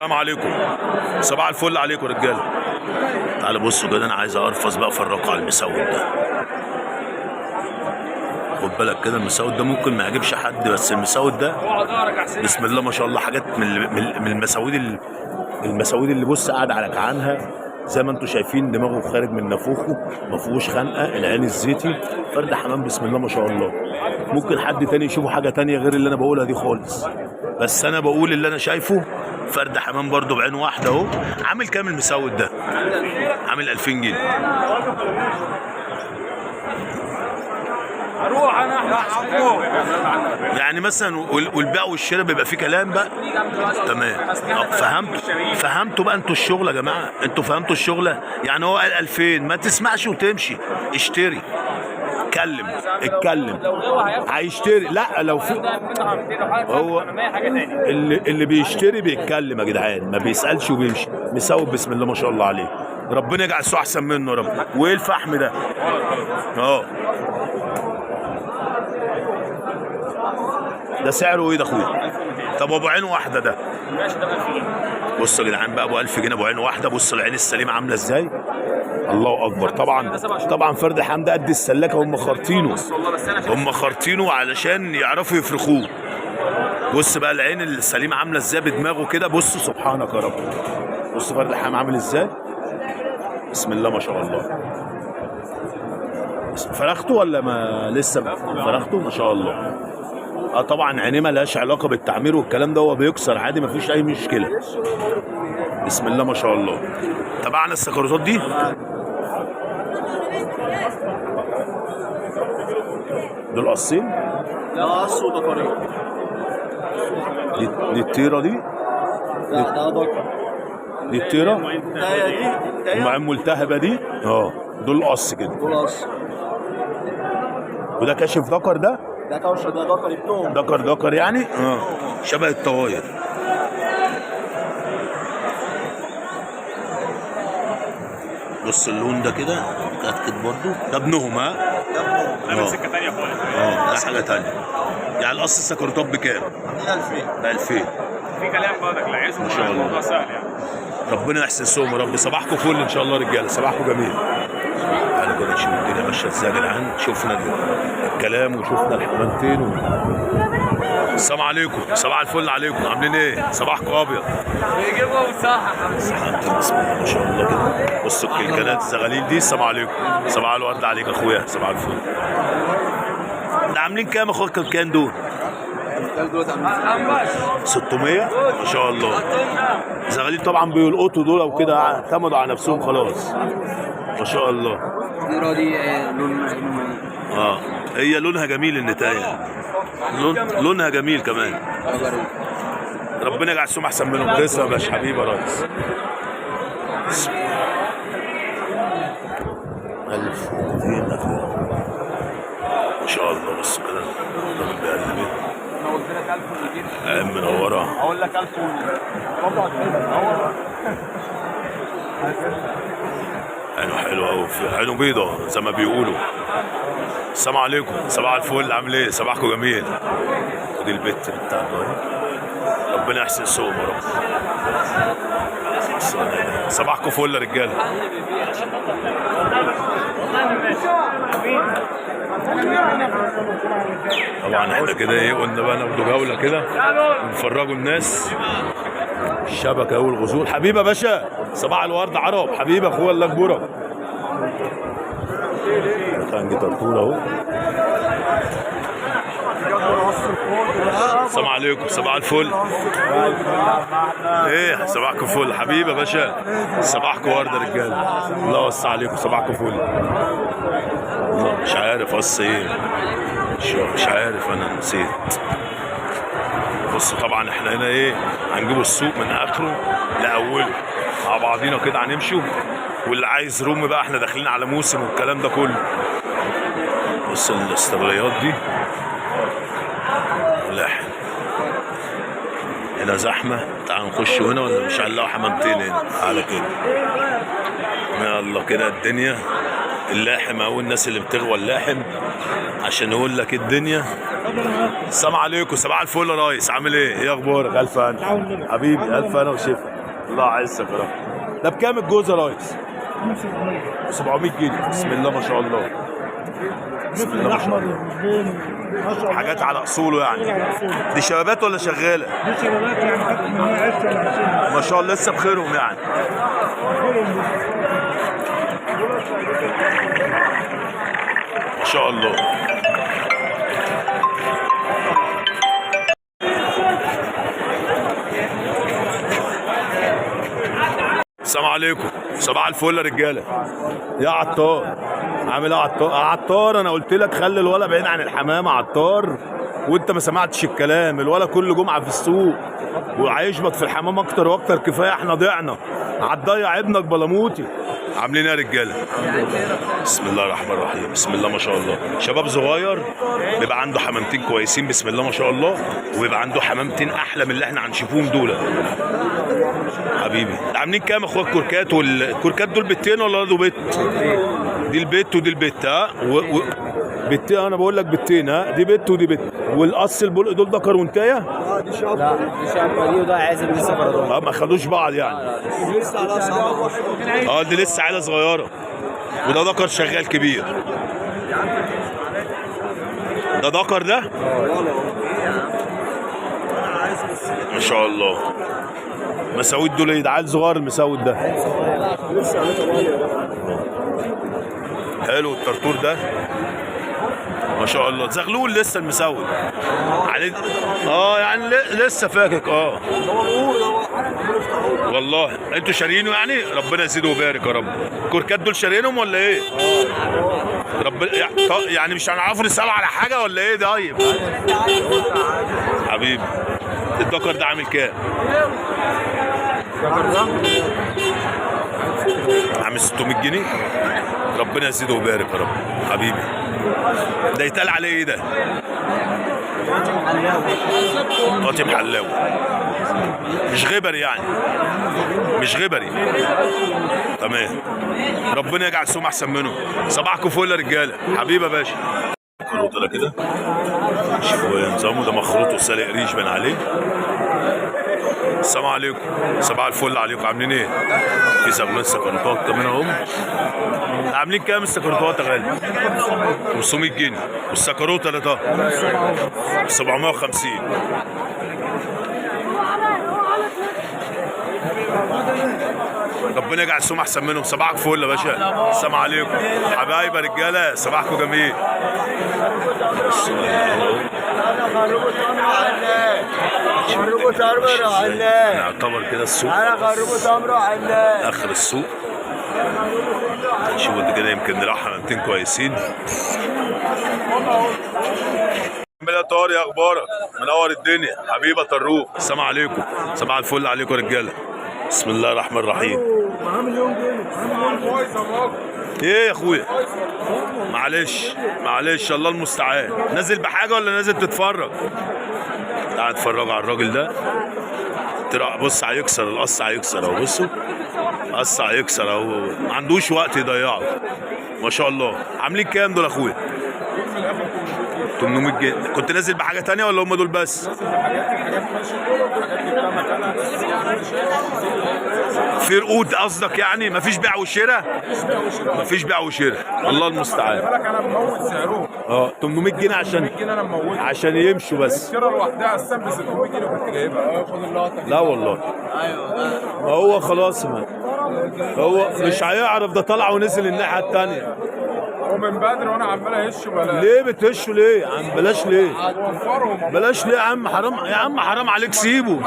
السلام عليكم، صباح الفل عليكم رجاله. تعالوا بصوا كده، انا عايز ارفص بقى افرجكم على المسود ده. خد بالك كده، المسود ده ممكن ما يعجبش حد، بس المسود ده بسم الله ما شاء الله حاجات من المساويد، المساويد اللي بص قاعد على كعانها زي ما انتم شايفين، دماغه خارج من نافوخه، ما فيهوش خنقه، العين الزيتي، فرد حمام بسم الله ما شاء الله. ممكن حد تاني يشوفه حاجة تانية غير اللي انا بقولها دي خالص، بس انا بقول اللي انا شايفه. فرد حمام برده بعين واحدة اهو. عامل كام المسود ده؟ عامل 2000 جنيه. اروح انا يعني مثلا والبيع والشراء بيبقى فيه كلام بقى. تمام. طب فهمتوا بقى انتوا الشغل يا جماعة؟ انتوا فهمتوا الشغلة؟ يعني هو قال 2000، ما تسمعش وتمشي، اشتري، اتكلم اتكلم، هيشتري. لا لو في هو اللي بيشتري بيتكلم يا جدعان، ما بيسالش وبيمشي. مسوي بسم الله ما شاء الله عليه، ربنا يجعل السوق احسن منه يا رب. وايه الفحم ده؟ اه ده سعره ايه ده اخويا؟ طب ابو عين واحدة ده؟ ماشي ده ب 1000 جنيه. بصوا يا جدعان بقى، ابو 1000 جنيه ابو عين واحدة. بصوا العين السليمة عامله ازاي، الله اكبر. طبعا طبعا فرد حمد قد السلاكه، هم خارطينه، هم خارطينه علشان يعرفوا يفرخوه. بص بقى العين السليمة عامله ازاي بدماغه كده، بص سبحانك يا رب. بص فرد الحمام عامل ازاي، بسم الله ما شاء الله. فرخته ولا ما لسه فرخته؟ ما شاء الله. اه طبعا عينيه مالهاش علاقة بالتعمير والكلام ده، هو بيكسر عادي ما فيش اي مشكلة. بسم الله ما شاء الله. تبعنا السكروتات دي. دول قصين؟ لا قص وده طريق. دي الطيرة دي؟ لا ده دكر. دي الطيرة؟ التاية دي التاية مع الملتهبه دي؟ اه دول قص كده. دول قص. وده كاشف ذكر ده؟ ده كوشة، ده دكر ابنهم. ذكر ذكر يعني؟ اه شبه الطواير. بص اللون ده كده متأكد برضو ده ابنهم. ها؟ ده ابنهم. ده من سكة ثانية خالص. اه ده حاجة تانية. يعني القص السكرتات بكام؟ عاملين 2000. ب 2000. في كلام برضك اللي عايزه، ما شاء الله. الموضوع سهل يعني. ربنا يحسن سوم يا رب. صباحكم فل ان شاء الله يا رجاله، صباحكم جميل. تعالوا كده نشوف الدنيا ماشية ازاي يا جدعان. شفنا الكلام وشفنا الحمامتين السلام عليكم، صباح الفل عليكم، عاملين ايه؟ صباحكم ابيض. بيجيبوا صح. حمامتين بسم الله ما شاء الله كده. بصوا الكلكلات الزغاليل دي. السلام عليكم، صباح الورد عليك اخويا، صباح الفل. ده عاملين كام يا اخويا الكلكان دول؟ دول عاملين 600 ما شاء الله. زغاليل طبعا بيلقطوا دول او كده، اعتمدوا على نفسهم خلاص ما شاء الله. الطيرة دي لون اه هي لونها جميل النتايه، لونها جميل كمان. ربنا يجعل السوم احسن منهم. تسلم يا باشا حبيبي يا ريس. 1200 ما شاء الله. بص كده الراجل بيقلب ايه. انا قلت لك 1200. عين منورة. اقول لك 1200. عينه حلوة قوي، عينه بيضة زي ما بيقولوا. السلام عليكم، صباح الفل، عامل ايه؟ صباحكم جميل. ودي البت بتاعته اهي. ربنا يحسن سوقهم يا رب. صباحكم فل يا رجاله. طبعا احنا كده ايه قلنا بقى ناخدوا جولة كده ونفرجوا الناس الشبكة والغزول. حبيبي يا باشا، صباح الورد عرب حبيبي اخويا الله يكبرك. تانجي طرطور اهو. السلام عليكم، صباح الفل. ايه صباحكم فل حبيبي يا باشا، صباحكم ورد يا رجاله. الله يوسع عليكم، صباحكم فل. والله مش عارف قص ايه، مش عارف انا نسيت. بصوا طبعا احنا هنا ايه هنجيبوا السوق من اخره لاوله مع بعضينا كده هنمشوا، واللي عايز روم بقى احنا داخلين على موسم والكلام ده كله. بص الاستغلاليات دي لا هنا زحمة، تعال نخش هنا ولا مش هنلاقوا حمامتين هنا. تعالى كده يلا كده الدنيا. اللاحم اهو، الناس اللي بتغوى اللاحم عشان يقول لك الدنيا. السلام عليكم، صباح الفل يا ريس، عامل ايه؟ ايه اخبارك؟ الف هنا حبيبي، الف هنا وشفا، الله يعزك يا رب. ده بكام الجوز يا ريس؟ 700 جنيه. بسم الله ما شاء الله، بسم الله ما شاء الله، حاجات على اصوله يعني. دي شبابات ولا شغالة؟ دي شبابات يعني، خدت منها 10 ولا 20. ما شاء الله لسه بخيرهم يعني. ما شاء الله. السلام عليكم، صباح الفل يا رجاله. يا عطار، عامل ايه يا عطار؟ عطار انا قلت لك خلي الولا بعيد عن الحمامة عطار، وانت ما سمعتش الكلام. الولا كل جمعه في السوق وعايشبك في الحمام اكتر واكتر. كفاية احنا ضعنا، هتضيع ابنك بلاموتي. عاملين ايه يا رجاله؟ بسم الله الرحمن الرحيم، بسم الله ما شاء الله. شباب صغير بيبقى عنده حمامتين كويسين بسم الله ما شاء الله، وبيبقى عنده حمامتين احلى من اللي احنا هنشوفهم دول. حبيبي عاملين كام يا اخويا الكوركات؟ والكوركات دول بتين ولا دول بت؟ دي البت ودي البت. ها بتين، انا بقول لك بتين. ها دي بت ودي بت. والقص البلق دول ذكر وانتايه؟ لا دي شابه دي، وده عازب لسه برضه. اه ما خدوش بعض يعني. لسه على صعبة. اه دي لسه عيله صغيرة، وده ذكر شغال كبير. ده ذكر ده؟ ما شاء الله. مساويد دول ايه؟ ده عيل صغير المساويد ده. حلو الترتور ده ما شاء الله. زغلول لسه المساوي عليه. اه يعني لسه فاكك. اه والله انتوا شاريينه يعني، ربنا يزيده ويبارك يا رب. الكوركات دول شاريينهم ولا ايه؟ ربنا يعني مش هنعرفوا نساله على حاجة ولا ايه؟ طيب حبيبي الدكر ده عامل كام؟ عامل 600 جنيه. ربنا يزيده ويبارك يا رب. حبيبي ده يتقال عليه ايه ده؟ قاطي محلاوي، مش غبري يعني، مش غبري. تمام، ربنا يجعل سوم احسن منه. صباحكم فل يا رجاله. حبيبي يا باشا. مخروط ده كده، شوفوا ايه نظامه ده، مخروط وسالق ريش بان عليه. السلام عليكم، صباح الفل عليكم، عاملين ايه؟ في زغلول سكرتات كمان اهم. عاملين كام السكرتات يا غالي؟ 500 جنيه. والسكروته ده طب 750. ربنا يجعل سوم احسن منهم. صباحك فل يا باشا. السلام عليكم حبايب يا رجاله، صباحكم جميل. نعتبر كده السوق اخر السوق. شوفوا انت كده يمكن نلاقي حمامتين كويسين. عامل ايه يا طارق؟ يا اخبارك؟ منور الدنيا حبيبه طروق. السلام عليكم، صباح الفل عليكم يا رجاله. بسم الله الرحمن الرحيم. ايه يا اخويا؟ معلش معلش، الله المستعان. نازل بحاجة ولا نازل تتفرج؟ تعال اتفرج على الراجل ده. ترى بص هيكسر القص، هيكسر اهو. بصوا قص هيكسر اهو، ما عندوش وقت يضيعه ما شاء الله. عاملين كام دول يا اخويا؟ 800 جنيه. كنت نازل بحاجة تانية ولا هم دول بس؟ في رقود قصدك يعني؟ مفيش بيع وشراء؟ مفيش بيع وشراء، الله المستعان. بالك انا مموت سعرهم. 800 جنيه عشان 600 جنيه انا مموت عشان يمشوا بس. الشيره لوحدها السم ب 600 جنيه كنت جايبها. خد اللقطة. لا والله. ايوه ما هو خلاص، ما هو مش هيعرف ده طلع ونزل الناحية الثانية. ومن بدري وانا عمال اهش ولا ليه بتهشوا ليه يا عم؟ بلاش ليه؟ وفرهم. بلاش ليه يا عم؟ حرام يا عم، حرام عليك، سيبه.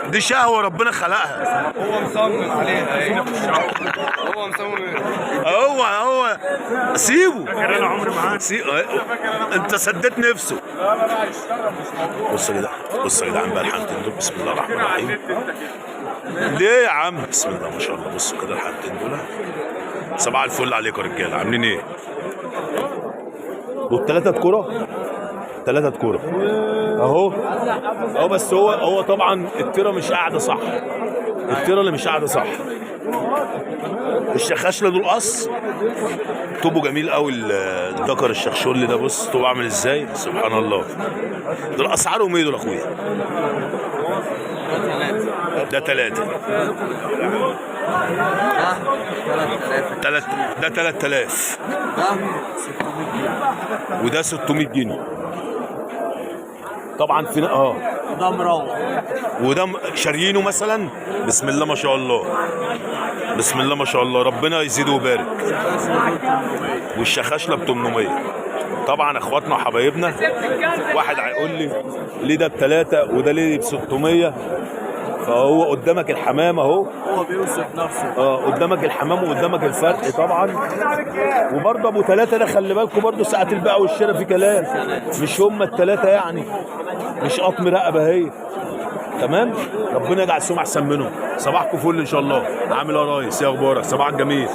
دي شهوة ربنا خلقها. هو مصمم عليها. هنا في الشعب هو مصمم. هو سيبه. فاكر انا عمري معاك. انت سديت نفسه. لا لا لا هيشتغل مش موضوع. بص يا جدعان، بص يا جدعان بقى الحالتين دول. بسم الله الرحمن كده الرحيم. عديت انت كده. ليه يا عم؟ بسم الله ما شاء الله. بصوا كده الحالتين دول. صباح الفل عليكم يا رجاله، عاملين ايه؟ دول ثلاثة كرة، ثلاثة كرة اهو اهو. بس هو طبعا التيرة مش قاعدة صح. الطيرة اللي مش قاعدة صح. الشخاشله دول قص طوبة جميل قوي. الذكر الشخشولي ده بص طوبة عامل ازاي، سبحان الله. دول اسعارهم ايه دول يا اخويا؟ ده 3 ده 3000. ده 3000 ده 600 جنيه. وده 600 جنيه. طبعا في ده مروح. وده شاريينه مثلا. بسم الله ما شاء الله، بسم الله ما شاء الله، ربنا يزيد ويبارك. والشخاشله ب 800. طبعا اخواتنا وحبايبنا، واحد هيقول لي ليه ده ب3 وده ليه ب 600؟ فهو قدامك الحمام اهو، هو بيوصف نفسه. قدامك الحمام وقدامك الفرق طبعا. وبرضه ابو 3 ده خلي بالكم برضه ساعة البيع والشراء في كلام، مش هما ال3 يعني، مش قطم رقبة هي. تمام، ربنا يجعل السوم احسن منهم. صباحكم فل ان شاء الله. عامل ايه يا ريس؟ ايه اخبارك؟ صباحك جميل.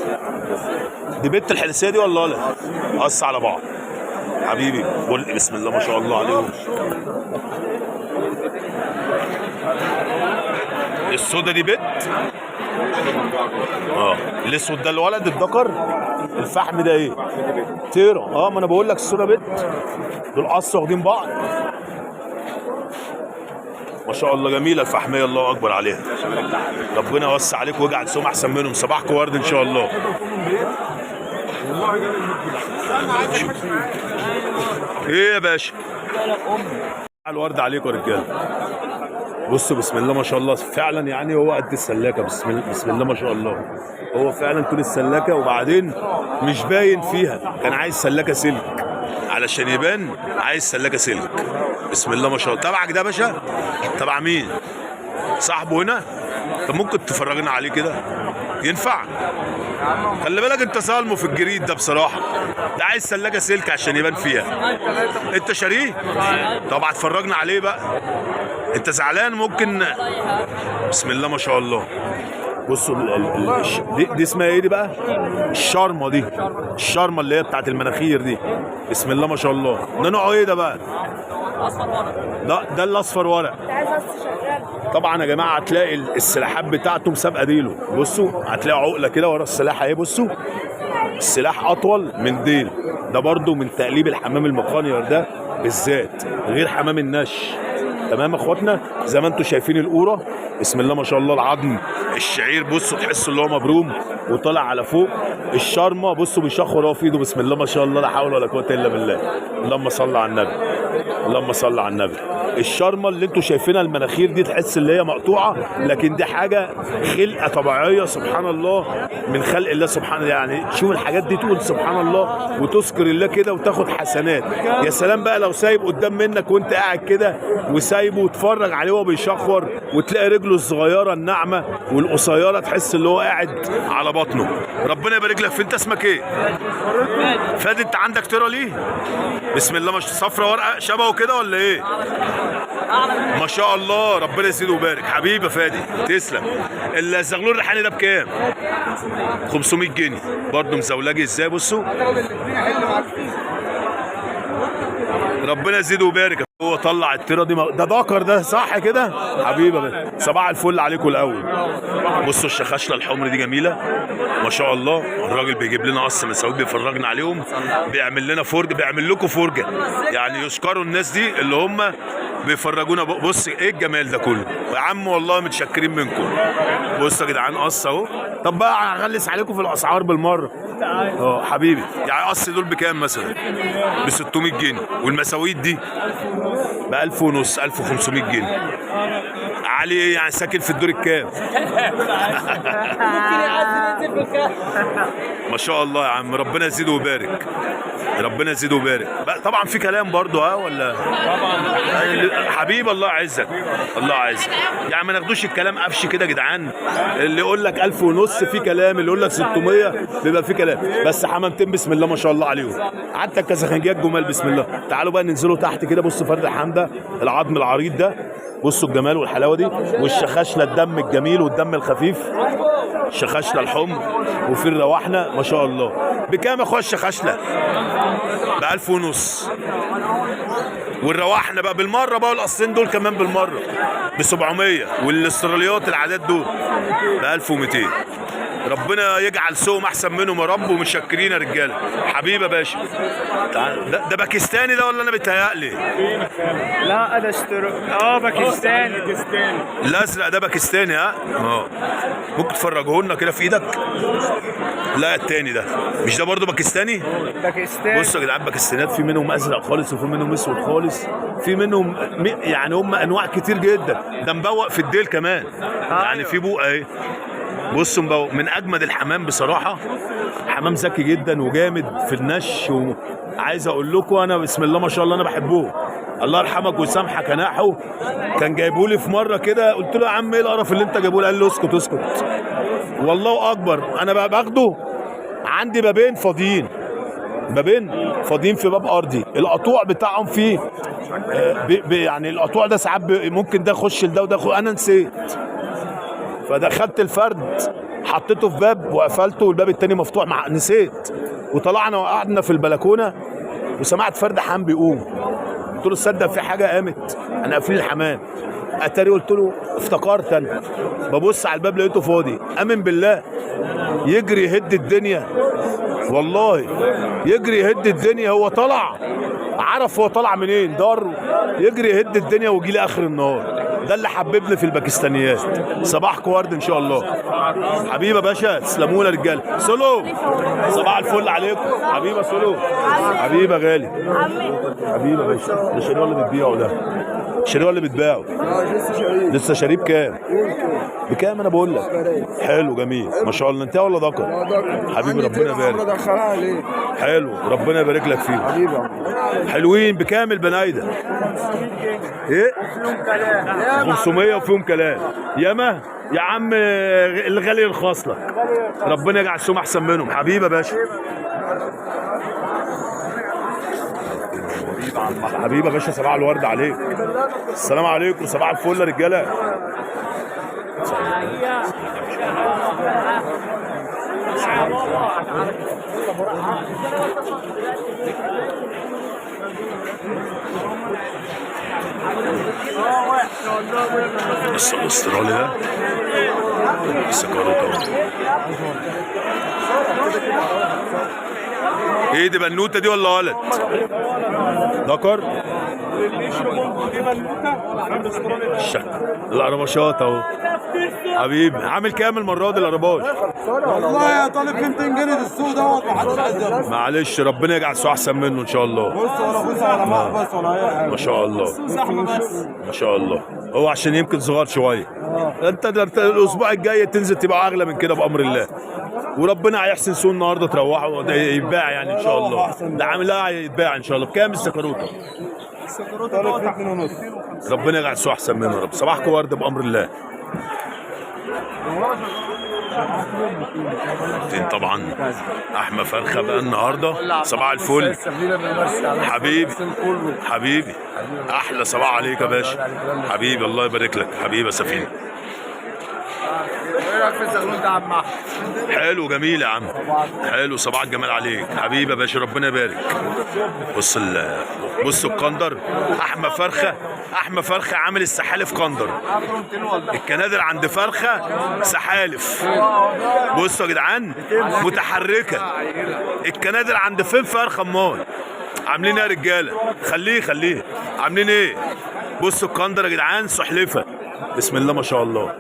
دي بنت الحلسيه دي ولا لا؟ قص على بعض حبيبي. قول بسم الله ما شاء الله عليهم. السودا دي بنت، الاسود ده الولد الذكر، الفحم ده ايه؟ طيره. ما انا بقول لك السودا بنت. دول قص واخدين بعض ما شاء الله. جميلة الفحميه، الله اكبر عليها. ربنا يوسع عليك ويجعل سوم احسن منهم. صباحكم ورد ان شاء الله. ايه يا باشا؟ الورد عليكم يا رجاله. بصوا بسم الله ما شاء الله، فعلا يعني هو قد السلاكه. بسم الله ما شاء الله، هو فعلا طول السلاكه، وبعدين مش باين فيها. كان عايز سلاكه سلك علشان يبان، عايز سلاكه سلك. بسم الله ما شاء الله. تبعك ده يا باشا؟ تبع مين؟ صاحبه هنا؟ طب ممكن تفرجنا عليه كده؟ ينفع؟ خلي بالك انت صالمه في الجريد ده بصراحة. ده عايز سلاكه سلك عشان يبان فيها. انت شاريه؟ طب هتفرجنا عليه بقى. انت زعلان ممكن. بسم الله ما شاء الله. بصوا دي اسمها ايه دي بقى؟ الشرمه دي، الشرمه اللي هي بتاعت المناخير دي. بسم الله ما شاء الله. ده نوعه ايه ده بقى؟ ده الاصفر ورق. طبعا يا جماعة هتلاقي السلاحات بتاعته مسابقة ديله. بصوا هتلاقي عقله كده ورا السلاح اهي. بصوا السلاح اطول من ديل ده، برضو من تقليب الحمام المقانير ده بالذات، غير حمام النش. تمام يا اخواتنا، زي ما انتم شايفين القوره بسم الله ما شاء الله. العظم الشعير بصوا تحسوا اللي هو مبروم وطالع على فوق. الشرمه بصوا بيشخر هو في ايده. بسم الله ما شاء الله، لا حول ولا قوة الا بالله. اللهم صل على النبي، اللهم صل على النبي. الشرمه اللي انتم شايفينها المناخير دي تحس اللي هي مقطوعة، لكن دي حاجة خلقه طبيعية سبحان الله من خلق الله سبحانه. يعني تشوف الحاجات دي تقول سبحان الله وتذكر الله كده وتاخد حسنات. يا سلام بقى لو سايب قدام منك وانت قاعد كده وسايبه وتفرج عليه وهو بيشخور، وتلاقي رجله الصغيرة الناعمة والقصيره تحس اللي هو قاعد على بطنه. ربنا يبارك لك. في انت اسمك ايه؟ فادي. انت عندك طيره ليه؟ بسم الله ما شاء الله. صفرة ورقة شبهه كده ولا ايه؟ ما شاء الله، ربنا يزيده ويبارك. حبيبي يا فادي تسلم. الزغلول الريحاني ده بكام؟ 500 جنيه. برضه مزولجي ازاي؟ بصوا ربنا يزيده ويبارك. هو طلع الطيرة دي ده دكر ده صح كده؟ حبيبي يا صباح الفل عليكم الاول. بصوا الشخاشله الحمر دي جميلة ما شاء الله. الراجل بيجيب لنا قص مساويك بيفرجنا عليهم، بيعمل لنا فرجه، بيعمل لكم فرجه يعني. يشكروا الناس دي اللي هم بيفرجونا. بص ايه الجمال ده كله يا عم، والله متشكرين منكم. بصوا يا جدعان قص اهو. طب بقى هغلس عليكم في الاسعار بالمرة. حبيبي يعني قص دول بكام مثلا؟ ب 600 جنيه. والمساويد دي ب 1500 ونص، 1500 جنيه. علي يعني ساكن في الدور الكام؟ ما شاء الله يا عم، ربنا يزيده ويبارك، ربنا يزيده ويبارك. طبعا في كلام برضو ها ولا؟ طبعا حبيبي الله يعزك، الله يعزك. يعني ما ناخدوش الكلام قفش كده يا جدعان. اللي يقول لك 1500 ونص في كلام، اللي يقول لك 600 بيبقى في كلام. بس حمامتين بسم الله ما شاء الله عليهم، حتى الكازاخنجيات جمال بسم الله. تعالوا بقى ننزلوا تحت كده. بصوا فرد الحمام ده، العظم العريض ده، بصوا الجمال والحلاوه دي، والشخاشله الدم الجميل والدم الخفيف، شخاشله الحمر، وفي الرواحنه ما شاء الله. بكام يا اخويا الشخاشله؟ ب 1500 ونص. والرواحنا بقى بالمرة بقى، والقصين دول كمان بالمرة ب 700، والاستراليات العادات دول ب 1200. ربنا يجعل سوقهم احسن منهم يا رب، ومتشكرين يا رجاله. حبيبي يا باشا. تعال، ده باكستاني ده ولا انا بيتهيألي؟ لا ده اشتروا باكستاني. باكستاني الازرق ده باكستاني. ها ممكن تفرجه لنا كده في ايدك؟ لا التاني ده مش ده برضه باكستاني؟ باكستاني. بصوا يا جدعان، باكستانيات في منهم ازرق خالص، وفي منهم اسود خالص، في منهم يعني هم انواع كتير جدا. ده مبوق في الديل كمان، يعني في بوقه اهي. بصوا مبوق من اجمد الحمام بصراحة، حمام ذكي جدا وجامد في النش. وعايز اقول لكم انا بسم الله ما شاء الله انا بحبه. الله يرحمك ويسامحك يا ناحو، كان جايبه لي في مرة كده، قلت له يا عم ايه القرف اللي انت جايبه لي؟ قال لي اسكت اسكت. والله اكبر، انا بقى باخده عندي بابين فاضيين، بابين فاضيين في باب ارضي، القطوع بتاعهم فيه يعني القطوع ده ساعات ممكن ده يخش لده وده، انا نسيت، فدخلت الفرد حطيته في باب وقفلته، والباب التاني مفتوح مع نسيت، وطلعنا وقعدنا في البلكونه، وسمعت فرد حمام بيقوم. قلت له تصدق في حاجة قامت، انا قافلين الحمام. اتاري قلت له افتكرت انا ببص على الباب لقيته فاضي. امن بالله يجري يهد الدنيا، والله يجري يهد الدنيا. هو طلع عرف هو طلع منين، دار يجري يهد الدنيا ويجي لي اخر النهار. ده اللي حببني في الباكستانيات. صباحكم ورد ان شاء الله. حبيبه باشا، تسلموا لي يا رجاله. سلو صباح الفل عليكم. حبيبه سلو، حبيبه غالي، حبيبه باشا. ده شاريه ولا بتبيعه؟ ده شاريه ولا بتبيعه؟ لسه شاريه. بكام؟ بكام؟ انا بقول لك حلو جميل ما شاء الله. انت ولا ذكر؟ حبيبي ربنا يبارك. حلو ربنا يبارك لك فيه. حلوين. بكام البنايده؟ ايه؟ 500 وفيهم كلام. ياما يا عم الغالي يرخص لك، ربنا يجعل السوم احسن منهم. حبيبي يا باشا. حبيبي يا باشا، صباح الورد عليك. السلام عليكم، صباح الفل يا رجاله. بص الاسترالي ده السكروت اهو. ايه دي بنوته دي ولا ولد؟ ذكر؟ الشك القرمشات اهو. حبيبي عامل كام المرة دي القرباش؟ والله يا طالب 200 جنيه السوق دوت، محدش عايز ياخده. معلش ربنا يجعل سوق احسن منه ان شاء الله. بص ولا بص على محبس ولا اي حاجة. ما شاء الله ما شاء الله. هو عشان يمكن صغار شوية. انت الاسبوع الجاي تنزل تبقى اغلى من كده بامر الله، وربنا هيحسن سوق النهارده تروحوا يتباع يعني ان شاء الله. ده عامل لا يتباع ان شاء الله. بكام السكروته؟ السكروته طالب 2.5. ربنا يجعل سوق احسن منه يا رب. صباحكم ورد بامر الله. طبعا احمى فرخة بقى النهارده. صباح الفل حبيبي. حبيبي احلى صباح عليك يا باشا. حبيبي الله يبارك لك. حبيبي يا سفينة. ايه رايك في الزغلول ده يا عم احمد؟ حلو جميل يا عم، حلو. صباح الجمال عليك حبيبي يا باشا، ربنا يبارك. بص بص القندر، احمى فرخة، احمى فرخة عامل السحالف قندر. الكنادر عند فرخة سحالف. بصوا يا جدعان متحركة الكنادر عند فين فرخة؟ امال عاملين ايه يا رجاله؟ خليه خليه، عاملين ايه؟ بصوا القندر يا جدعان سحلفه. بسم الله ما شاء الله،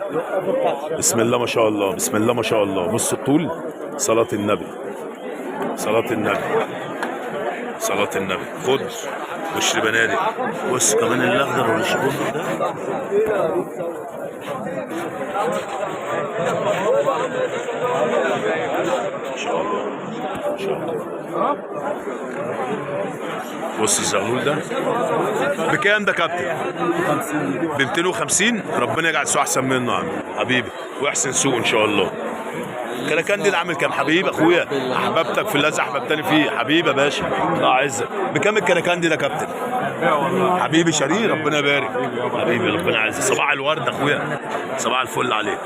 بسم الله ما شاء الله، بسم الله ما شاء الله. بص الطول، صلاة النبي، صلاة النبي، صلاة النبي. خد واشرب بنادق. بص كمان الاخضر والشبندر ده. ما شاء الله ما شاء الله. بص الزغلول ده بكام ده كابتن؟ ب 250. ربنا يجعل سوق احسن منه يا عم حبيبي، واحسن سوق ان شاء الله. كراكندي ده عامل كام حبيبي اخويا؟ احببتك في الله احببتني فيه حبيبي يا باشا، الله يعزك. بكام الكراكندي ده كابتن؟ حبيبي شرير، ربنا يبارك حبيبي، ربنا يعزك. صباح الورد اخويا، صباح الفل عليك.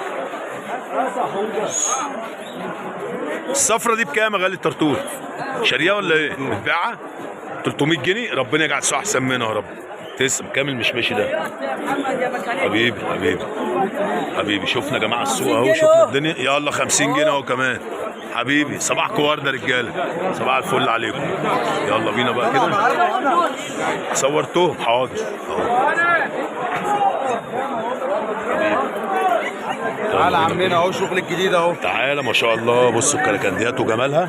الصفرة دي بكام يا غالي الطرطور؟ شاريها ولا ايه؟ بتبيعها؟ 300 جنيه. ربنا يجعل سوق احسن منها يا رب. تسلم. كامل مش ماشي ده حبيبي حبيبي حبيبي. شفنا يا جماعة السوق اهو، شفنا الدنيا. يلا 50 جنيه اهو كمان حبيبي. صباحكم ورده رجاله، صباح الفل عليكم. يلا بينا بقى كده. صورتهم حاضر اهو. تعالى عمنا اهو شغل الجديد اهو. تعالى ما شاء الله. بصوا الكراكنديات وجمالها.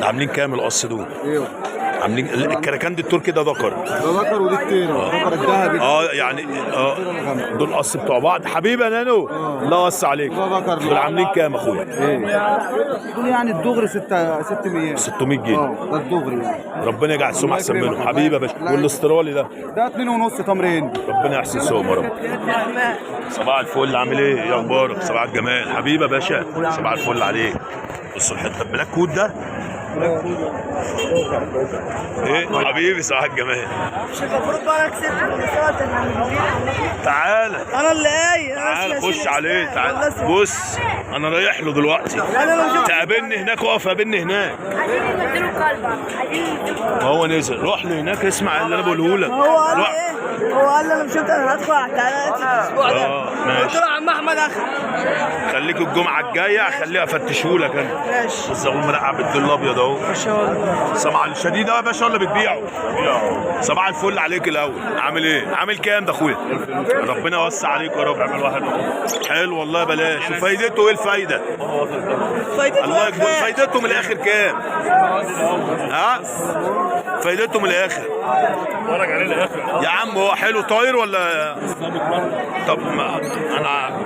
ده عاملين كام القص دول؟ ايوه عاملين الكراكند التركي ده ذكر. ده ذكر ودي التيرة، ذكر الذهبي. يعني دول قص بتوع بعض حبيبي يا نانو. الله يوسع عليك. ده ذكر. دول عاملين كام يا اخويا؟ دول يعني الدغري 600. 600 جنيه. ده الدغري يعني. ربنا يجعل سوم الله احسن يكرمك. منهم حبيبي يا باشا. والاسترالي ده؟ ده 2.5 تمر هندي. ربنا يحسن سوم يا رب. صباح الفل، عامل ايه؟ ايه اخبارك؟ صباح الجمال حبيبي يا باشا. صباح الفل عليك. بصوا الحتة ال black code ده ايه حبيبي. صباح الجمال. مش المفروض بقى انا كسبت تعالى انا اللي قايل. تعالى خش عليه تعالى. بص انا رايح له دلوقتي. تقابلني هناك، اقف قابلني هناك. عايزين ننزلوا كلب، عايزين ننزلوا كلب. ما هو نزل، روح له هناك اسمع اللي انا بقوله لك. هو قال لي روح. ايه؟ هو قال لي انا مش هبدا، انا هدخل على التعليقات الاسبوع ده. ماشي. قلت له عم احمد اخر. خليك الجمعة الجاية خليها افتشهولك انا. ماشي. الزغلول مرقع بالدل الابيض اهو. ما شاء الله. صباح الشديد يا باشا ولا بتبيعه؟ صباح الفل عليك الاول. عامل ايه؟ عامل كام ده اخويا؟ ربنا يوسع عليك يا رب. عامل واحد حلو والله بلاش. وفايدته ايه الفايدة؟ فايدته الله إيه يكبر. خير؟ فايدته من الاخر كام؟ ها؟ فايدته من الاخر. يا عم هو حلو طاير ولا؟ طب ما انا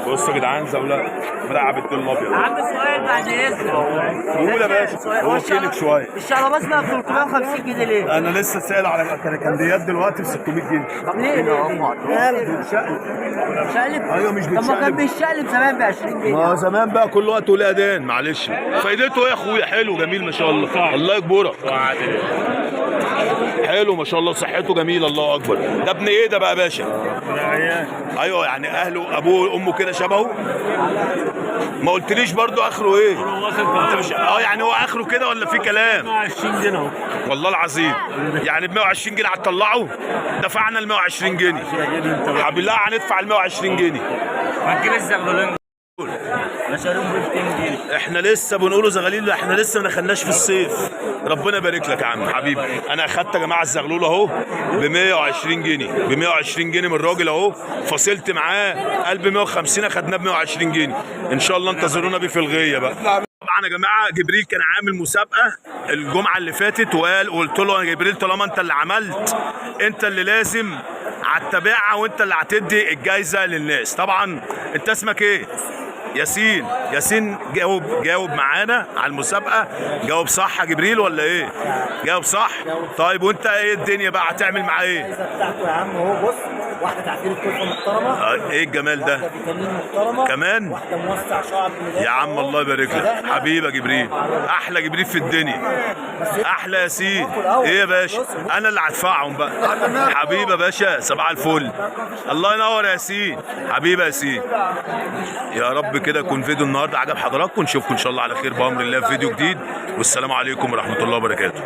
بصوا يا جدعان زولة مرقع بالدل الابيض. عندي سؤال بعد اذنك. قول يا باشا. هو كيلك شوية. الشعرباز بقى ب 350 جنيه ليه؟ انا لسه سائل على الكراكنديات دلوقتي ب 600 جنيه. طب ليه؟ ليه؟ بتشقلب. شقلب؟ ايوه مش طب ما كان بتشقلب. بيتشقلب زمان ب 20 جنيه. ما زمان بقى كل وقت وليه اذان. معلش فايدته ايه يا اخويا؟ حلو جميل ما شاء الله. الله يكبرك. حلو ما شاء الله، صحته جميلة الله اكبر. ده ابن ايه ده بقى يا باشا؟ ايوه يعني اهله ابوه وامه كده شبهه؟ ما قلتليش برضو اخره ايه؟ انت مش يعني هو اخره كده ولا في كلام؟ 120 جنيه اهو. والله العظيم يعني ب 120 جنيه هتطلعه؟ دفعنا ال 120 جنيه حبيبي. لا هندفع ال 120 جنيه. هتجيب الزغلولين مشاريب ب 200 جنيه. احنا لسه بنقوله زغاليل، احنا لسه ما دخلناش في الصيف. ربنا يبارك لك يا عم حبيبي. انا اخدت يا جماعة الزغلول اهو ب 120 جنيه، ب 120 جنيه من الراجل اهو. فصلت معاه قلب 150 اخدناه ب 120 جنيه. ان شاء الله انتظرونا بيه في الغيه بقى. طبعا يا جماعة جبريل كان عامل مسابقة الجمعة اللي فاتت، وقال قلت له يا جبريل طالما انت اللي عملت انت اللي لازم هتتابعها وانت اللي هتدي الجايزة للناس. طبعا انت اسمك ايه؟ ياسين. ياسين جاوب معانا على المسابقة. جاوب صح يا جبريل ولا ايه؟ جاوب صح. طيب وانت ايه الدنيا بقى هتعمل معاه ايه؟ بتاعته يا عم اهو. بص، واحدة تعديل الكلفة محترمه، ايه الجمال ده؟ فيتامين محترمه، كمان؟ واحدة موسع شعب من يا عم الله يبارك لك حبيبي يا جبريل. احلى جبريل في الدنيا، احلى ياسين. ايه يا باشا؟ انا اللي هدفعهم بقى حبيبي يا باشا. صباح الفل. الله ينور يا ياسين حبيبي يا ياسين. يا رب كده يكون فيديو النهارده عجب حضراتكم. نشوفكم ان شاء الله على خير بامر الله في فيديو جديد، والسلام عليكم ورحمة الله وبركاته.